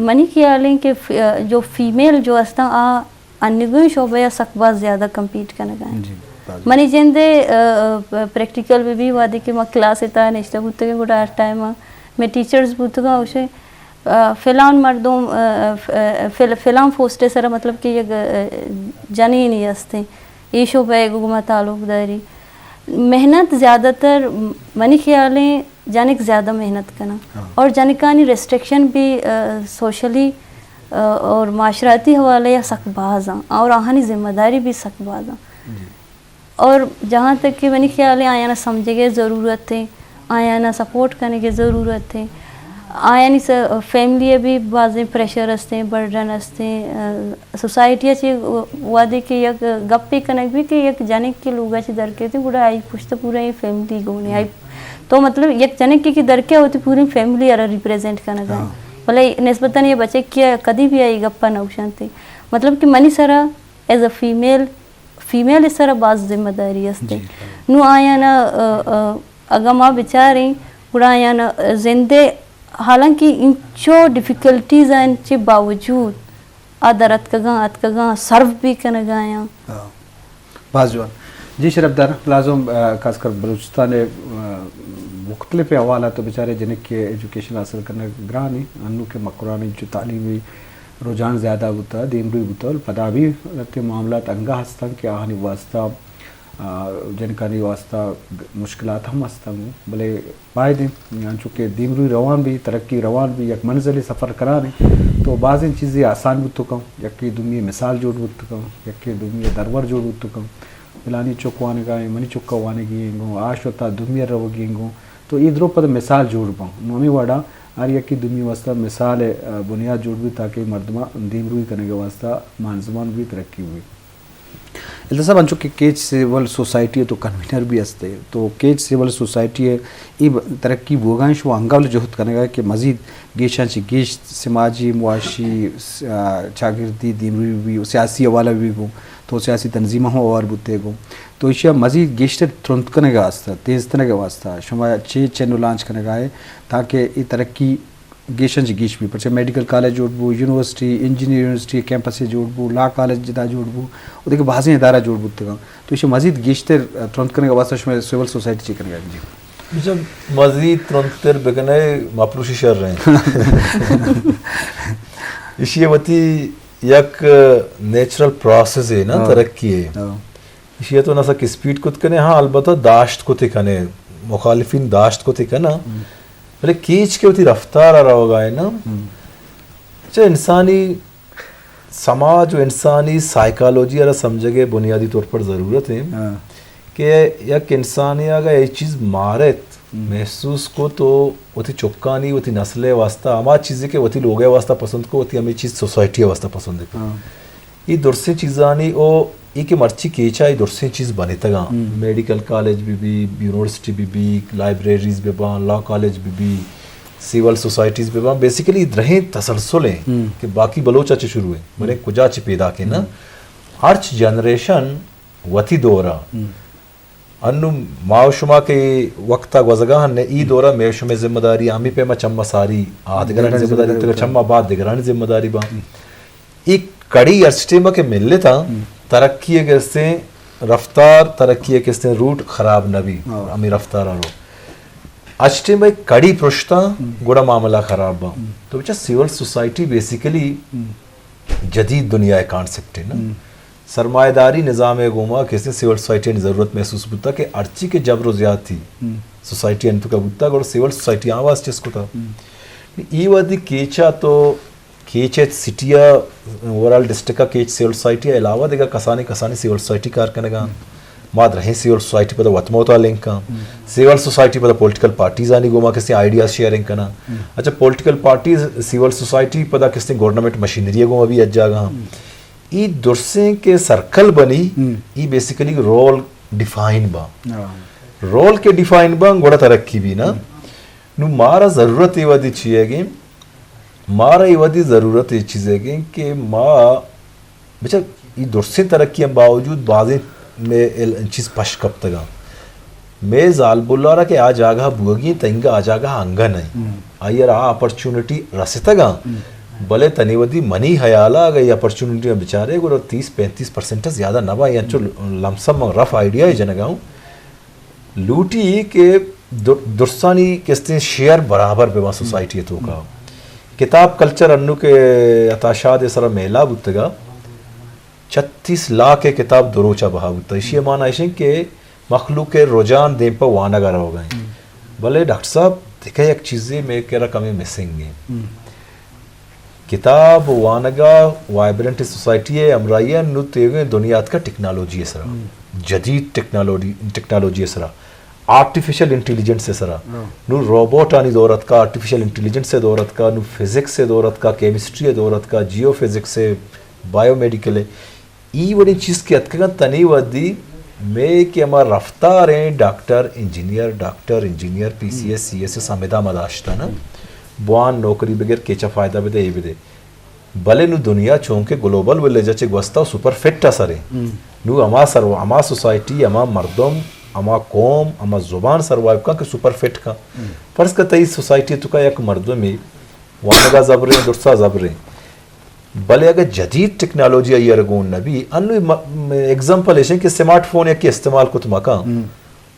منی خیال ایں کہ جو فیمیل جو استاں آ انگویں شعبہ ءَ سک باز زیادہ کمپیٹ کنگ ءَ۔ منی جند ءِ پریکٹیکل بہ بی، وہدے کہ ما کلاس ءِ تہا نشتہ بوتگیں گڑا ہر ٹائم مئے ٹیچرز بوتگاں گوشے فلان مردم فلان پوسٹ ءِ سرا مطلب کہ یک جنینے استیں، اے شعبہ ءَ گوما تعلق داری۔ محنت زیادہ تر منی خیال ایں جنک زیادہ محنت کناں اور جنکانی ریسٹرکشن بھی سوشلی اور معاشراتی حوالے ءَ سک باز آں اور آہانی ذمہ داری بھی سک باز آں۔ اور جہاں تک کہ منی خیال ہے آیانا سمجھگے ضرورت ہے، آیانا سپورٹ کنگے ضرورت ہے۔ آیانی فیملی ءَ بھی بازیں پریشر استیں، برڈن استیں، سوسائٹی ءَ چہ وہدے کہ یک گپے کنگ بی کہ یک جنک کہ لوگ ءَ چہ در کیت گڑا آئی پشت پورا ایں فیملی گون ایں۔ آئی تو مطلب یک جنک کہ در کیت وتی پوری فیملی ءَ را ریپریزنٹ کنگ ءَ۔ بلے نسبتاً یہ بچک کہ کدی بھی آئی گپ ءَ نہ گوشنت۔ مطلب کہ منی سرا ایز اے فیمیل، فیمیل ءِ سرا باز ذمہ داری است۔ نو آیانا اگاں ما بچاریں گڑا آیانا زندے حالانکہ انچو ڈیفیکلٹیز آں چہ باوجود آ در اتکگاں، اتکگاں، سرو بھی کنگایاں۔ باز جوان۔ جی شرفدار، لازم، خاص کر بلوچستان مختلف حوالہ تو بچارے جنک کہ ایجوکیشن حاصل کرنا گران ہے، انو کہ مکران انچو تعلیمی رجحان زیادہ بوتا، دیمروی بوتا، پدا بھی لہتے معاملات انگا ہستاں کہ آہانی واسطہ جنکانی واسطہ مشکلات ہم ہستاں، بلے باید انت انچو کہ دیمروی روان بی، ترقی روان بی، یک منزلے سفر کنان انت تو بازیں چیزے آسان بوت کن، یکے دومی مثال جوڑ بوت کن، یکے دومی درور جوڑ بوت کن۔ پلانی چک وانگا ایں، منی چکا وانگی ایں گوں، آ شتا دومی روگی ایں گوں، تو اے درو پد مثال جوڑ بن۔ نو ہمیں وڑا ہر یکے دومی واسطہ مثال بنیاد جوڑ بی تاکہ مردماں دیمروی کنگے واسطہ مانزمان بی، ترقی بی۔ الطاف صاحب، انچو کہ کیچ سول سوسائٹی ءِ تو کنوینر بھی ہستے، تو کیچ سول سوسائٹی ءِ اے ترقی بوگا ایں، شما انگا جہد کنگا کہ مزید گیشاں چہ گیش سماجی، معاشی، چاگردی، دیمروی بھی، سیاسی حوالہ بھی گوں، تو سیاسی تنظیماں ہم ہوار بوتے گوں، تو ایشی ءَ مزید گیشتر ترند کنگا واسطہ، تیز کنگا واسطہ شما چے چینل لانچ کنگا ہے تاکہ اے ترقی گیشاں چہ گیش بی، پرچہ میڈیکل کالج جوڑ بو، یونیورسٹی، انجینئر یونیورسٹی کیمپس جوڑ بو، لا کالج جدا جوڑ بو، و دگہ بازیں ادارہ جوڑ بوتگاں۔ تو ایشی مزید گیشتر ترند کنگ واسطہ شما سول سوسائٹی چی کنگ؟ جی۔ مزید ترندتر بکنے مپروشی شر ہیں۔ ایشی وتی یک نیچرل پروسیس ہے نا، ترقی ہے۔ ایشی ءَ تو نہ سک اسپیڈ کت کنے، ہاں البتہ داشت کتے کنے، مخالفین داشت کتے کنا، بلے کیچ کہ وتی رفتار ءَ روگا ہے نا، چہ انسانی سماج و انسانی سائیکالوجی ءَ را سمجھگے بنیادی طور پر ضرورت ہے کہ یک انسانی اگا اے چیز مارت، محسوس کو تو وتی چکانی، وتی نسل ءِ واسطہ ہما چیزے کہ وتی لوگ ءِ واسطہ پسند کو، وتی ہمیں چیز سوسائٹی ءِ واسطہ پسند کو۔ اے درسیں چیزانی او اے کہ مرچی کیچا اے درسیں چیز بنتگاں، میڈیکل کالج بہ بی، یونیورسٹی بہ بی، لائبریریز بہ باں، لا کالج بہ بی، سول سوسائٹیز بہ باں، بیسیکلی درہیں تسلسل ہیں کہ باقی بلوچ ءَ چہ شروع ہیں، بلے کجا چہ پیدا کے نا، ہرچ جنریشن وتی دورا انو ما و شما کہ وقتا گوزگا ہن، ای دورا مئے و شمئے ذمہ داری، ہمے پیما چما ساری آ دگرانی ذمہ داری، تگا چما بعد دگرانی ذمہ داری با۔ ای کڑی ہرچ ٹیما کہ ملتا، ترقی ءِ کہ استیں رفتار، ترقی ءِ کہ استیں روٹ خراب نہ بی، ہمے رفتار رو۔ ہرچ ٹیما ایک کڑی پرشتا، گڑا معاملہ خراب با۔ تو بچا سول سوسائٹی بیسیکلی جدید دنیا ءِ کانسپٹ ہے نا۔ سرمایہ داری نظام ءِ گوما کسے سول سوسائٹی ءِ ضرورت محسوس بوتا کہ ہرچی کہ جبر و زیادتی سوسائٹی ءِ توکا بوتا، گڑا سول سوسائٹی آواز چست کتا۔ ای وہدی کیچا تو کیچ ءِ سٹی ءَ، اوورآل ڈسٹرکٹ ءَ کیچ سول سوسائٹی ءَ علاوہ دگہ کسانیں، کسانیں سول سوسائٹی کار کنگا انت۔ ما درہیں سول سوسائٹی پدا وت موتا لنک آں۔ سول سوسائٹی پدا پولیٹیکل پارٹیز آنی گوما کسیں آئیڈیاز شیئرنگ کناں۔ اچھا، پولیٹیکل پارٹیز، سول سوسائٹی پدا کسیں گورنمنٹ مشینری گوما بھی اجاگا ہاں۔ ای درسیں کہ سرکل بنی، ای بیسیکلی رول ڈیفائن با۔ رول کے ڈیفائن با، گوڑا ترقی بھی نا۔ نو مارا ضرورت ای ودی چیئے گے؟ مارا ای ودی ضرورت ای چیزے گے کہ ما بچار ای درسیں ترقی ہم باوجود بازیں میں ال-، چیز پش کپتگاں۔ میں زالبولارا کہ آ جاگہ بوگی تنگا آ جاگہ انگا نہیں۔ آئی را آ اپرچونٹی رستگاں۔ بلے تنی ودی منی خیالا اگر یہ اپرچونٹی بچارے گڑا تیس پینتیس پرسنٹ زیادہ نہ با، انچو لمسم رف آئیڈیا جنگا ہوں۔ لوٹی کہ در-، درستانی کستیں شیئر برابر بہ سوسائٹی توکا۔ کتاب کلچر انو کہ عطا شاد سرا میلہ بوتگا، چھتیس لاکھ کتاب دروچا بہا بوتا۔ اشی معنی ایشیں کہ مخلوق رجحان دیم پہ وانگا روگا ہیں۔ بلے ڈاکٹر صاحب، دیکھا یک چیزے میں کرا کمی مسنگ ہیں۔ کتاب وانگا وائبرنٹ سوسائٹی ء ہمراہی ء نو تیوگیں دنیا اتکا ٹیکنالوجی ء سرا، جدید ٹیکنالوجی، ٹیکنالوجی ء سرا، آرٹیفیشل انٹیلیجنس ء سرا۔ نو روبوٹ آنی دور اتکا، آرٹیفیشل انٹیلیجنس ء دور اتکا، نو فزکس ء دور اتکا، کیمسٹری ء دور اتکا، جیو فزکس ء، بایو میڈیکل ء۔ ای وڑیں چیز کہ اتکگاں تنے وھدی مئے کہ ہما رفتاریں ڈاکٹر انجینئر، ڈاکٹر انجینئر، پی سی ایس، سی ایس ایس ہمدا ما داشتہ نا۔ بوان نوکری بگر کیچا فائدہ بدے، اے بدے۔ بلے نو دنیا چونکہ گلوبل ولیج ء چہ گوستا و سپر فٹ ء سریں۔ نو ہما سر، ہما سوسائٹی، ہما مردم، ہما قوم، ہما زبان سروائیو کن کہ سپر فٹ کن۔ فرض کن تئی سوسائٹی توکا یک مردمے وانگا زبریں، درسا زبریں۔ بلے اگہ جدید ٹیکنالوجی آئی ء گون نہ بی، انو م-، م-، ایگزامپل ایش کہ سمارٹ فون یکی استعمال کت مکان،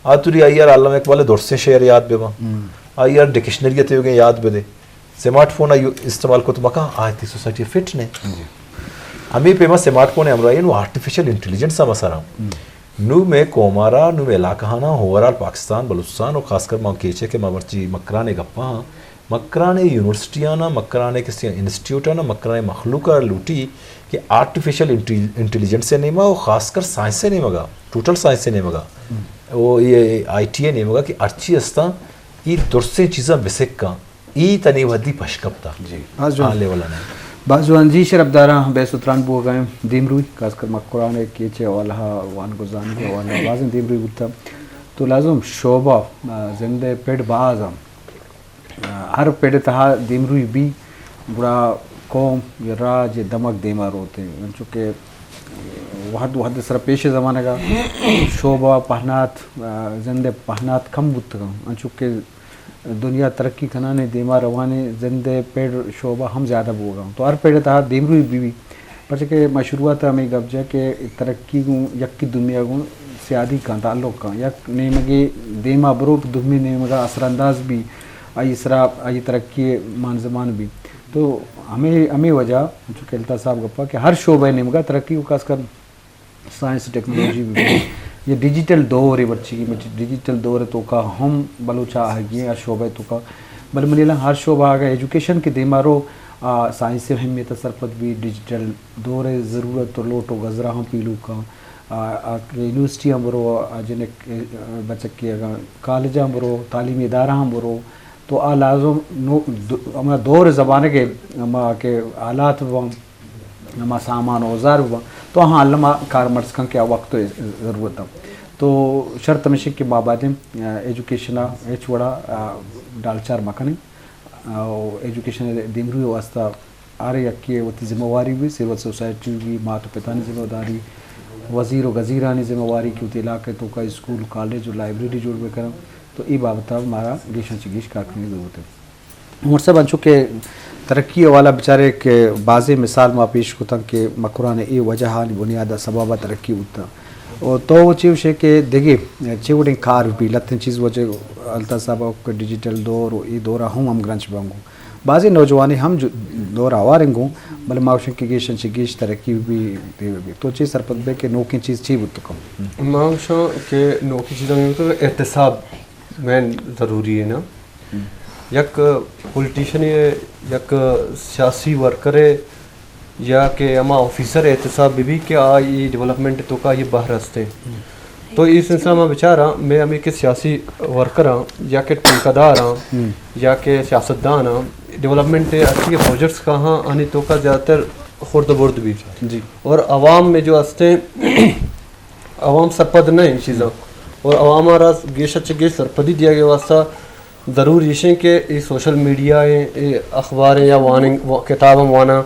آ توری آئی ء علامہ اقبال ء درسیں شعر یاد بہ باں، آئی ء ڈکشنری ء تیوگیں یاد بہ دے، سمارٹ فون ء استعمال کت مکان، آ تئی سوسائٹی فٹ نے۔ ہمے پیما سمارٹ فون ء ہمراہی نو آرٹیفیشل انٹیلیجنس ہم اثر ہم۔ نو مئے قوم ء را، نو مئے علاقہ آناں، اوورآل پاکستان، بلوچستان و خاص کر ما کیچ ء کہ ما مرچی مکران ء گپاں، مکران ء یونیورسٹی آناں، مکران ء کسی انسٹیٹیوٹ آناں، مکران ء مخلوق ء لوٹی کہ آرٹیفیشل انٹی-، انٹیلیجنس ء نیما و خاص کر سائنس ء نیمگا، ٹوٹل سائنس ء نیمگا، او اے آئی ٹی ء نیمگا کہ ہرچی استاں، ای درسیں چیزاں بسکاں۔ ای تنی وھدی پش کپتا۔ جی۔ باز جوان۔ آ لیول ء نہ۔ باز جوان۔ جی شرپداراں، بے ستران بوگا ایں۔ دیمروئی، خاص کر مکران ء کیچ ء حوالہ ء، وانگ و زانگ ء حوالہ ء بازیں دیمروئی بوتا۔ تو لازم شعبہ، آ، زند ء پڑ باز ہم، آ، ہر پڑ ء تہا دیمروئی بی، گڑا قوم یا راج یا دمگ دیما روت انت۔ انچو کہ وہد وہد ء سرا پیش ء زمانگ ء شعبہ پہنات، آ، زند ء پہنات کم بوتگ انت۔ انچو کہ دنیا ترقی کنان ء دیما روان ء زند ء پڑ شعبہ ہم زیادہ بوگ ء انت۔ تو ہر پڑ ء تہا دیمروئی بہ بی، پرچہ کہ ما شروعات ء ہمے گپ جا کہ ترقی گوں یکی دومی ء گوں سیادی کن، تعلق کن۔ یک نیمگے دیما بروت، دومی نیمگ ء اثر انداز بی، آئی سرا آئی ترقی ء مان زمان بی۔ تو ہمے، ہمے وجہ، چونکہ الطاف صاحب گپا کہ ہر شعبہ ء نیمگ ء ترقی و خاص کر سائنس ٹیکنالوجی بہ بی، یا ڈیجیٹل دور ء مرچی، مرچی ڈیجیٹل دور ء توکا ہم بلوچ آہگی ہیں ہر شعبہ ء توکا۔ بلے منی الان ہر شعبہ آگا ایجوکیشن کے دیما رو، آ، سائنس ء اہمیت ء سرپد بی، ڈیجیٹل دور ء ضرورت و لوٹ و گزرا ہم پیلو کن۔ آ، آ، یونیورسٹی ہم برو، آ، جنک، آ، بچک کے اگاں کالج ہم برو، تعلیمی ادارہ ہم برو، تو آ لازم نو، دو، ہما دور زمانگ ء ہما کہ حالات بہ باں، ہما سامان اوزار بہ باں، تو آہاں الما کارمرز کن کہ آ وقت ء ضرورت انت۔ تو شرط ہمیش انت کہ ما بایدیں، آ، ایجوکیشن ء ہچ وڑا، آ، ڈالچار مکنیں۔ آ، و ایجوکیشن ء دیمروی ء واستہ ہر یکے ء وتی ذمہ واری بی، سول سوسائٹی بی، مات و پتانی ذمہ داری، وزیر و گزیرانی ذمہ واری کہ وتی علاقہ ء توکا اسکول، کالج و لائبریری جوڑ بہ کنن۔ تو اے بابت ء مارا گیشاں چہ گیش کار کنگ ضرورت انت۔ عمر صاحب، انچو کہ ترقی حوالہ بچارے کہ بازیں مثال ما پیش کتن کہ مکران ء اے وجہ آنی بنیاد ء سبب ء ترقی بوتن۔ و تو چے گوشے کہ دگہ چے وڑیں کار بی، لتیں چیز وجہ الطاف صاحب ء کہ ڈیجیٹل دور و اے دور ء ہم ہمگرنچ بنگو۔ بازیں نوجوانے ہم جو دور آوار انگو، بلے ما گوشن کہ گیشن چہ گیش ترقی بی، بی۔ تو چے سرپد بے کہ نوکیں چیز چے بوت کن؟ ما گوشاں کہ نوکیں چیز ہمیں بوت احتساب مین ضروری ہے نا۔ یک پولیٹیشن ء، یک سیاسی ورکر ء یا کہ ہما آفیسر ء احتساب بہ بی کہ آ اے ڈیولپمنٹ توکا یہ بہر ہستے۔ تو اے سلسلہ ما بچاراں، مئے ہمے کہ سیاسی ورکراں یا کہ ٹھیکیداراں یا کہ سیاستداناں، ڈیولپمنٹ ءِ ہرچی کہ پروجیکٹس کاہاں، آنی توکا زیادہ تر خرد و برد بیت۔ جی۔ اور عوام میں جو ہستیں، عوام سرپد نہ ایں چیزاں، اور عوام ءَ را گیش چہ گیش سرپدی دیگ ءِ واسطہ ضرور ایش ایں کہ اے سوشل میڈیا ایں، اے اخبار ایں یا وانگ، و-، کتاب ہم واناں،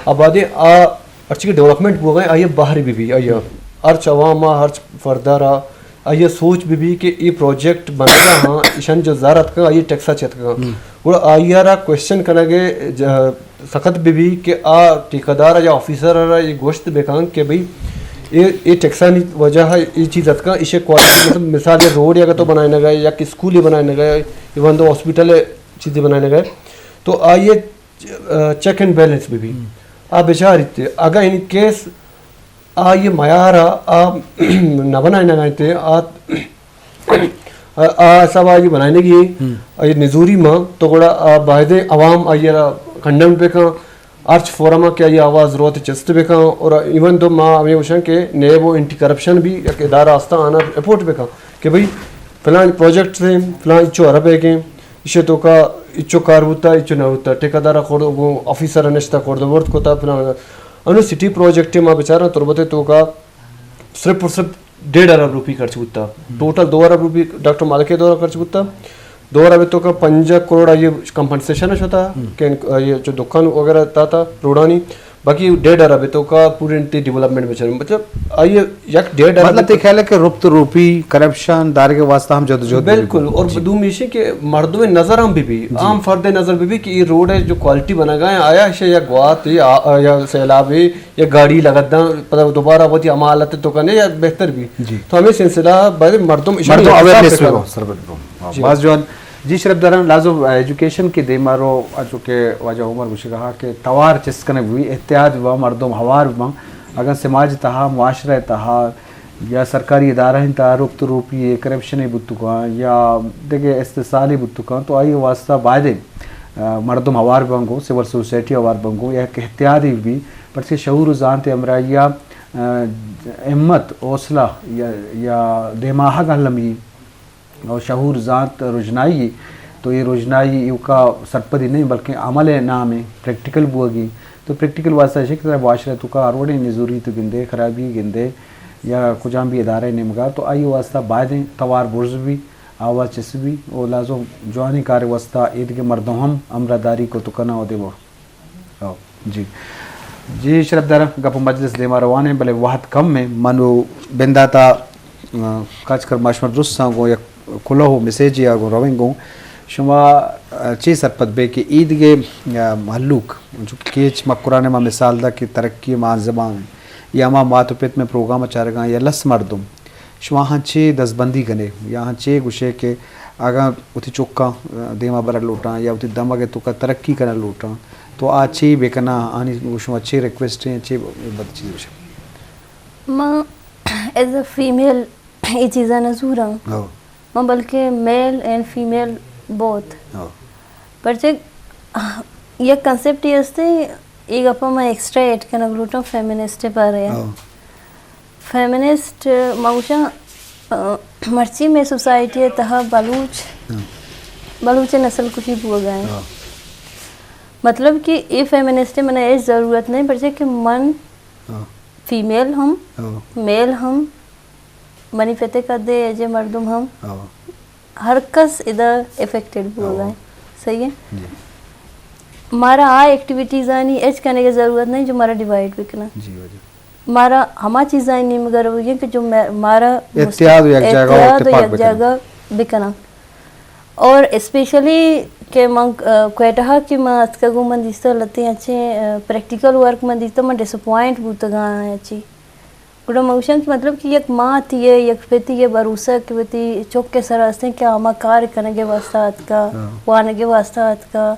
آبادی آ ہرچی کہ ڈیولپمنٹ بوگ ءَ ایں، آئی ءَ بہر بہ بی، آئی ءَ ہرچ عوام ءَ، ہرچ فرد ءَ را آئی ءَ سوچ بہ بی کہ اے پروجیکٹ بنگ ءَ ہاں، ایشانی جو زر اتکگ، آئی ءِ ٹیکس ءَ چہ اتکگ۔ گڑا آئی ءَ را کوئسچن کنگ ءِ ج-، سخت بہ بی کہ آ ٹھیکیدار یا آفیسر ءَ را اے گوشت بہ کن کہ بھئی اے، اے ٹیکسانی وجہ ءَ اے چیز اتکاں، ایشی کوالٹی، مطلب مثال اے روڈ اگر تو بنائینگ ءَ ئے یا کہ اسکولے بنائینگ ءَ ئے، ایون دو ہاسپٹل ءِ چیزے بنائینگ ءَ ئے، تو آئی ءَ، آ، چیک اینڈ بیلنس بہ بی۔ آ بچاریت، اگاں ان کیس آئی ءِ معیار ءَ آ نہ بنائینگ ءَ انت، آ، آ حساب ءَ آئی ءِ بنائینگی ایں، آئی ءِ نزوری ماں، تو گڑا آ بایدیں عوام آئی ءَ را کنڈم بہ کن، ہرچ فورم ءَ کہ آئی ءِ آواز روت چست بہ کن، اور ایون دو ما ہمے گوشاں کہ نیب و اینٹی کرپشن بھی یک ادارہ ہستاں، آناں رپورٹ بہ کن کہ بھئی فلاں پروجیکٹ سے فلاں انچو ارب ءِ کہ ایشی توکا انچو کار بوتا، انچو نہ بوتا، ٹھیکیدار ءَ خورد، گوں آفیسر ءَ نشتا خورد و برد کتا، فلاں۔ انو سٹی پروجیکٹ ما بچاراں تربت ءِ توکا صرف اور صرف ڈیڑھ ارب روپی خرچ بوتا۔ ٹوٹل دو ارب روپی ڈاکٹر مالک ءِ دور ءَ خرچ بوتا۔ دو ارب ءِ توکا پنجاہ کروڑ آئی ءِ کمپنسیشن شتا، کہ آئی ءِ چو دکان وغیرہ داتا روڈانی، باقی ڈیڑھ ارب ءِ توکا پوری انتی ڈیولپمنٹ بچار۔ مطلب آئی ءِ یک ڈیڑھ ارب مطلب، تئی خیال ہے کہ رپت روپی، کرپشن دارگ ءِ واسطہ ہم جدوجہد بہ بی؟ بالکل۔ اور دومی ایشی کہ مردم نظر ہم بہ بی، عام فرد نظر بہ بی کہ اے روڈ ءِ جو کوالٹی بنگا ایں، آیا ایشی یا گوات یا، یا سیلاب یا گاڑی لگت داں، پدا دوبارہ وتی ہما حالت ءِ توکا نے یا بہتر بی۔ جی۔ تو ہمے سلسلہ باید مردم ایشانی مردم احساس اویئرنیس بہ بہ کنن۔ سرپد بہ۔ ہاں، جی۔ باز جوان۔ جی شرپ داران، لازم ایجوکیشن کہ دیما رو، انچو کہ واجہ عمر گوشگا ہا کہ توار چست کنگ بہ بی، احتیاط بہ باں، مردم ہوار بہ باں۔ اگاں سماج تہا، معاشرہ تہا یا سرکاری ادارہ تہا رپت روپی ءُ کرپشن بوتکاں یا دگہ استحصال بوتکاں، تو آئی واسطہ باید، آ، مردم ہوار بہ باں گوں، سول سوسائٹی ہوار بہ باں گوں، یک احتیاطی بہ بی، پرچہ شعور و زانت ہمراہی ءَ، آ، ہمت، حوصلہ یا، یا دیما آہگ المی اور شعور زانت رژنائی، تو اے رژنائی ایوکا سرپدی نہیں بلکہ عمل ءِ نام ءَ پریکٹیکل بوگی۔ تو پریکٹیکل واسطہ ایش کہ ترا معاشرہ توکا ہر وڑیں نزوری تو گندے، خرابی گندے یا کجام بھی ادارہ نیمگا، تو آئی واسطہ بایدیں توار برز بی، آواز چست بی، او لازم جوانیں کار واسطہ ایدگہ مردم ہم ہمراہ داری کو تو کنا و دیما۔ او، جی۔ جی، شرپ دار، گپ و مجلس دیما روان ایں، بلے وہد کم ایں۔ من و بندات ءَ، آ، کاچکر ماشمر درستاں گوں یک کلوہ و میسیجے ءَ گوں رویں گوں۔ شما، آ، چے سرپد بے کہ ایدگہ، آ، مہلوک، چونکہ کیچ مکران ءَ ما مثال دا کہ ترقی مان زبان یا ہما مات و پت میں پروگرام چارگاں یا لس مردم، شما آہاں چے دزبندی کنے یا آہاں چے گوشے کہ اگاں وتی چکاں، آ، دیما برگ لوٹاں یا وتی دمگ ءِ توکا ترقی کنگ لوٹاں، تو آ چے بہ کناں؟ آنی گوں شما چے ریکویسٹ ایں، چے بد چیز گوشے؟ من ایز اے فیمیل اے چیزاں نہ زوراں۔ ہو۔ من بلکہ میل اینڈ فیمیل بوتھ۔ ہو۔ پرچہ یک کنسپٹ یہ استے، اے گپا من ایکسٹرا ایڈ کنگ لوٹاں فیمنسٹ بارے۔ ہو۔ فیمنسٹ، ما گوشاں، آ، مرچی میں سوسائٹی ءِ تہا بلوچ، ہاں۔ بلوچ نسل کشی بوگا ایں۔ ہاں۔ مطلب کہ اے فیمنسٹ من اے ضرورت نہیں، پرچہ کہ من ہاں۔ فیمیل ہم، ہاں۔ میل ہم، منی پتے کدے ایجے مردم ہم، ہاں۔ ہر کس ادا افیکٹڈ بوگا ایں۔ ہاں۔ صحیح ہے؟ جی۔ مارا آ ایکٹیویٹیز آنی ایچ کنگ ضرورت نہیں جو مارا ڈیوائیڈ بکنا۔ جی، واجہ۔ مارا ہما چیزاں نیمگا روگی کہ جو مے-، مارا مست-، اتحاد و یک جاگہ و اتحاد و اتفاق یک بکنن۔ جاگہ بکنن۔ اور اسپیشلی کہ من، آ، کوئٹہ کہ من اتکگوں، من دیستہ لتے اچھے، آ، پریکٹیکل ورک من دیستہ، من ڈسپوائنٹ بوتگاں اچھی۔ گڑا من گوشاں کہ مطلب کہ یک ماتی ہے، یک پتی ہے، بھروسہ کہ وتی چک کے سر ہستیں کہ ہما کار کنگے واسطہ اتکا، ہاں۔ وانگے واسطہ اتکا۔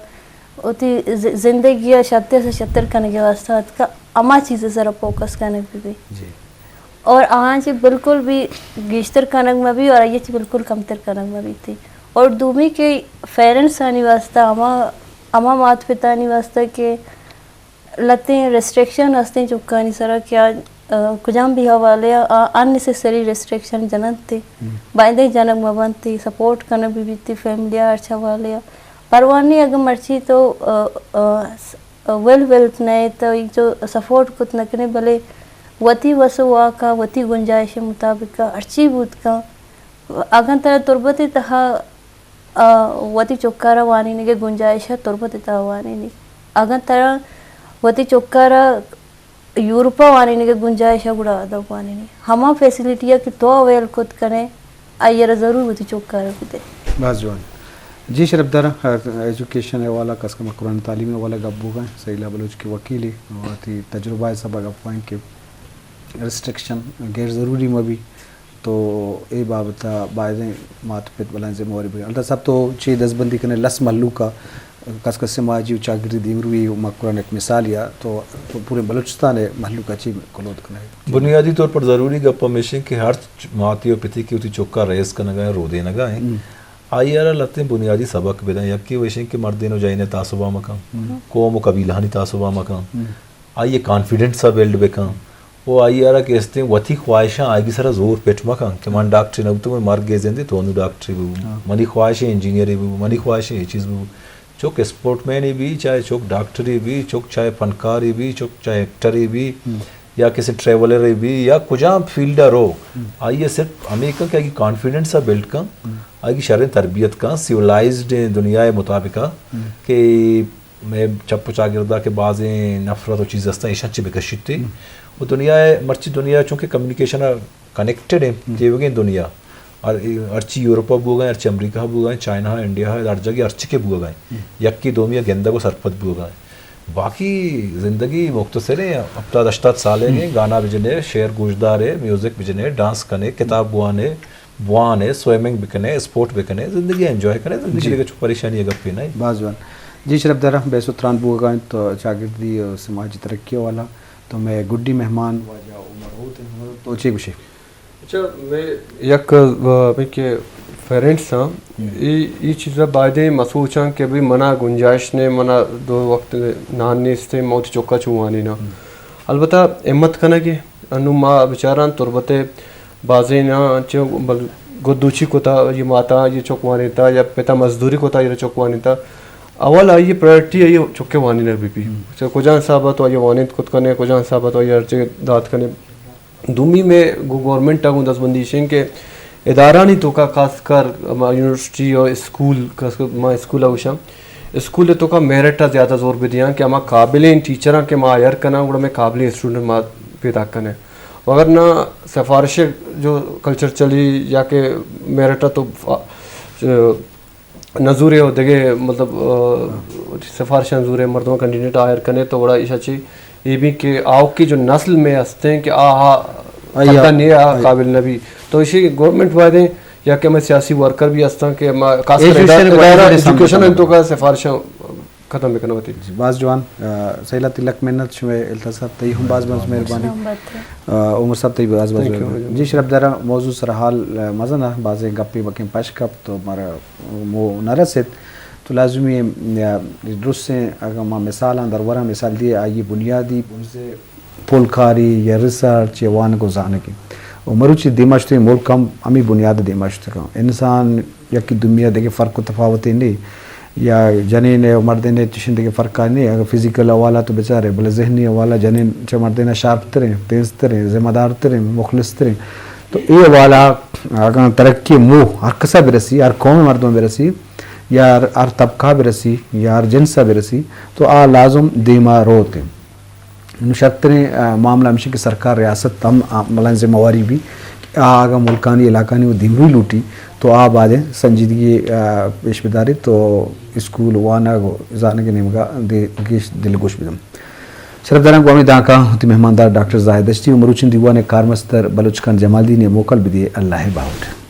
وتی ز-، زندگی ءَ شتر سے شتر کنگ ءِ واسطہ اتکا، ہما چیز ءِ سرا فوکس کنگ بہ بی۔ جی۔ اور آہاں چہ بالکل بھی گیشتر کنگ مہ بی اور آئی چہ بالکل کمتر کنگ مہ بیتی۔ اور دومی کہ پیرنٹس آنی واسطہ، ہما، ہما مات پتانی واسطہ کہ لتیں ریسٹرکشن ہستیں چکانی سرا کہ آ کجام بھی حوالے ءَ ان نیسیسری ریسٹرکشن جننت، بائدیں جنگ مہ بنت، سپورٹ کنگ بہ بیت فیملی ءَ ہرچ حوالے ءَ۔ پرواہ نی اگاں مرچی تو ویل ویلت نئے تو ایچو سپورٹ کت نہ کنے، بلے وتی وس ءُ واک ءَ وتی گنجائش مطابق ءَ ہرچی بوت کن، اگاں ترا تربت ءِ تہا آ، وتی چکارا وانینگے گنجائش ءَ تربت ءِ تہا وانینی۔ اگاں ترا وتی چکارا یورپ ءَ وانینگے گنجائش ءَ گڑا ادا وانینی۔ ہما فیسلٹی ءَ کہ تو اویل کت کنے، آئی ءَ را ضرور وتی چکارا بدے۔ باز جوان۔ جی شرف دار، ایجوکیشن ءِ حوالہ کس کم قرآن تعلیم ءِ حوالہ گپ بوگا، سہیلا بلوچ کہ وکیلے، وتی تجربہ ءِ سبب ءَ گپ کہ ریسٹرکشن غیر ضروری مہ بی۔ تو اے بابت ءَ بایدیں مات پت بلائیں ذمہ واری بگن۔ الطاف صاحب، تو چے دزبندی کنے لس مھلوک ءَ، کس کس سماجی ءُ چاگردی دیمروی ءُ مکران یک مثال یا تو، تو پورے بلوچستان ءِ مھلوک ءَ چے کلوہ کنے؟ بنیادی طور پر ضروری گپ ہمیش انت کہ ہر چ-، ماتے ءُ پتے کہ وتی چکا ریز کنگا ہیں، رودینگا ہیں، آئی ءَ را لہتیں بنیادی سبق بدن۔ یکے وش انت کہ مردین ءُ جنین ءِ تعصبا مکن، قوم ءُ قبیلہانی تعصبا مکن۔ آئی ءِ کانفیڈنس ءَ بلڈ بکن ءُ آئی ءَ را کہ استیں وتی خواہشاں آئی ءِ سرا زور پٹ مکن کہ من ڈاکٹرے نہ بوتوں، من مرگ ءِ زندے تو انوں ڈاکٹرے ببو، منی خواہش انجینئرے ببو، منی خواہش اے چیز ببو۔ چک اسپورٹ مینے بی، چاہے چک ڈاکٹرے بی، چک چاہے فنکارے بی، چک چاہے ایکٹرے بی، یا کسی ٹریولرے بی، یا کجام فیلڈ ءَ رو، آئی ءَ صرف ہمے کن کہ آئی ءِ کانفیڈنس ءَ بلڈ کن، آئی ءَ شریں تربیت کن، سیولائزڈ دنیا ءِ مطابق ءَ کہ مئے چپ ءُ چاگرد ءَ کہ بازیں نفرت ءُ چیز ہستاں، ایشاں چہ بکشیت۔ ءُ دنیا ءَ، مرچی دنیا چونکہ کمیونیکیشن ءَ کنیکٹڈ ایں، تیوگیں دنیا، ہر، ہرچی یورپ ءَ بوگا ایں، ہرچی امریکہ ءَ بوگا ایں، چائنا ءَ، انڈیا ءَ، ہر جاگہ ہرچی کہ بوگا ایں، یکے دومی ءَ گندگ ءُ سرپد بوگا ایں۔ باقی زندگی مختصر ایں، ہپتاد ہشتاد سال ایں، گانا بجنے، شعر گوشدارے، میوزک بجنے، ڈانس کنے، کتاب بوانے، بوانے، سوئمنگ بکنے، اسپورٹ بکنے، زندگی انجوائے کنے، زندگی دگہ چو پریشانی ءِ گپے نہ۔ باز جوان۔ جی شرف دار، بحث ءُ تران بوگا انت تو چاگردی ءُ سماجی ترقی ءِ حوالہ، تو مئے گڈی مہمان واجہ عمر ہوت انت۔ عمر، تو چے گوشے؟ اچھا، مئے یک، آ، مئے کہ پیرنٹس آں، ای، ای چیزا بایدیں مسوچاں کہ بھئی منا گنجائش نے، منا دو وقت نان نیستے، ما وتی چکا چوں وانیناں۔ البتہ ہمت کنگے، انوں ما بچاراں تربت ءَ بازیناں چہ بل-، گدوچی کتا، یہ ماتا یہ چک وانینتا یا پتا مزدوری کتا یہ چک وانینتا، اول آئی پرائرٹی آئی چکے وانینگ بی بی۔ چہ کجام حساب ءَ تو آئی وانینت کت کنے، کجام حساب ءَ تو آئی ہرچے دات کنے۔ دومی مئے گوں گورنمنٹ ءَ گوں دزبندی ایش انت کہ ادارہانی توکا، خاص کر ہما یونیورسٹی ءُ اسکول، خاص کر ما اسکول ءَ گوشاں، اسکول ءِ توکا میرٹ ءَ زیادہ زور بدیاں کہ ہما قابلیں ٹیچراں کہ ما ہائر کناں، گڑا مئے قابلیں اسٹوڈنٹ ما پیداک کنیں۔ وگرنہ سفارش جو کلچر چلی یا کہ میرٹ ءَ تو فا-، نزورے ءُ دگہ مطلب، آ، سفارشاں زورے مردم کینڈیڈیٹ ہائر کنے تو گڑا ایشا چی اے بی کہ آؤکی جو نسل مئے ہستیں کہ آ، آ آئی آ، قدر نہیں، آ آئی۔ قابل نبی۔ تو ایشی گورنمنٹ بایدیں یا کہ ہمیں سیاسی ورکر بھی ہستاں کہ ہما خاص کر ایجوکیشن ادارہ، ادارہ ایجوکیشن انتو کا سفارشاں ختم بکنو ہوتی۔ جی، باز جوان، آ، سہیلا تلک منت شمئے الطاف صاحب تئی ہم باز باز مہربانی۔ آ، عمر صاحب تئی باز باز تھینک یو۔ مہربانی۔ جی شرف دارا موضوع سر حال، آ، مزن آ، بازیں گپے بکیں پش کپ تو مارا مو نہ رسیت۔ تو لازمی ایں، آ، درستیں اگاں ما مثالاں در وراں، مثال دیے آئی بنیادی بنزے پولکاری یا ریسرچ یا وانگ و زانگ ایں۔ و مروچی دیما شتیں ملک ہم ہمیں بنیاد دیما شتگاں۔ انسان یکی دومی ء دگہ فرق و تفاوتے نے، یا جنین ء و مردین ء چشیں دگہ فرقا نے۔ اگر فزیکل حوالہ تو بچارے، بلے ذہنی حوالہ جنین چہ مردین ء شارپ تریں، تیز تریں، ذمہ دار تریں، مخلص تریں۔ تو اے حوالہ اگاں ترقی مو ہر کسا برسی، ہر قوم مردم برسی، یا ہر، ہر طبقہ برسی، یا ہر جنسا برسی، تو آ لازم دیما روت۔ نوں شرتریں، آ، معاملہ ہمیش کہ سرکار، ریاست ہم، آ، بلائیں ذمہ واری بی کہ آ اگاں ملکانی، علاقانی و دیمروی لوٹی تو آ بایدیں سنجیدگی، آ، پیش بداریت تو اسکول وانگ و زانگ نیمگا دے گیش دلگوش بدنت۔ شرفداراں گوں ہمے دانکاں وتی مہماندار ڈاکٹر زاہد دشتی و مروچیں دیوان کارمستر بلوچ خان جمالدینی موکل بدیے۔ اللہ باہوٹ۔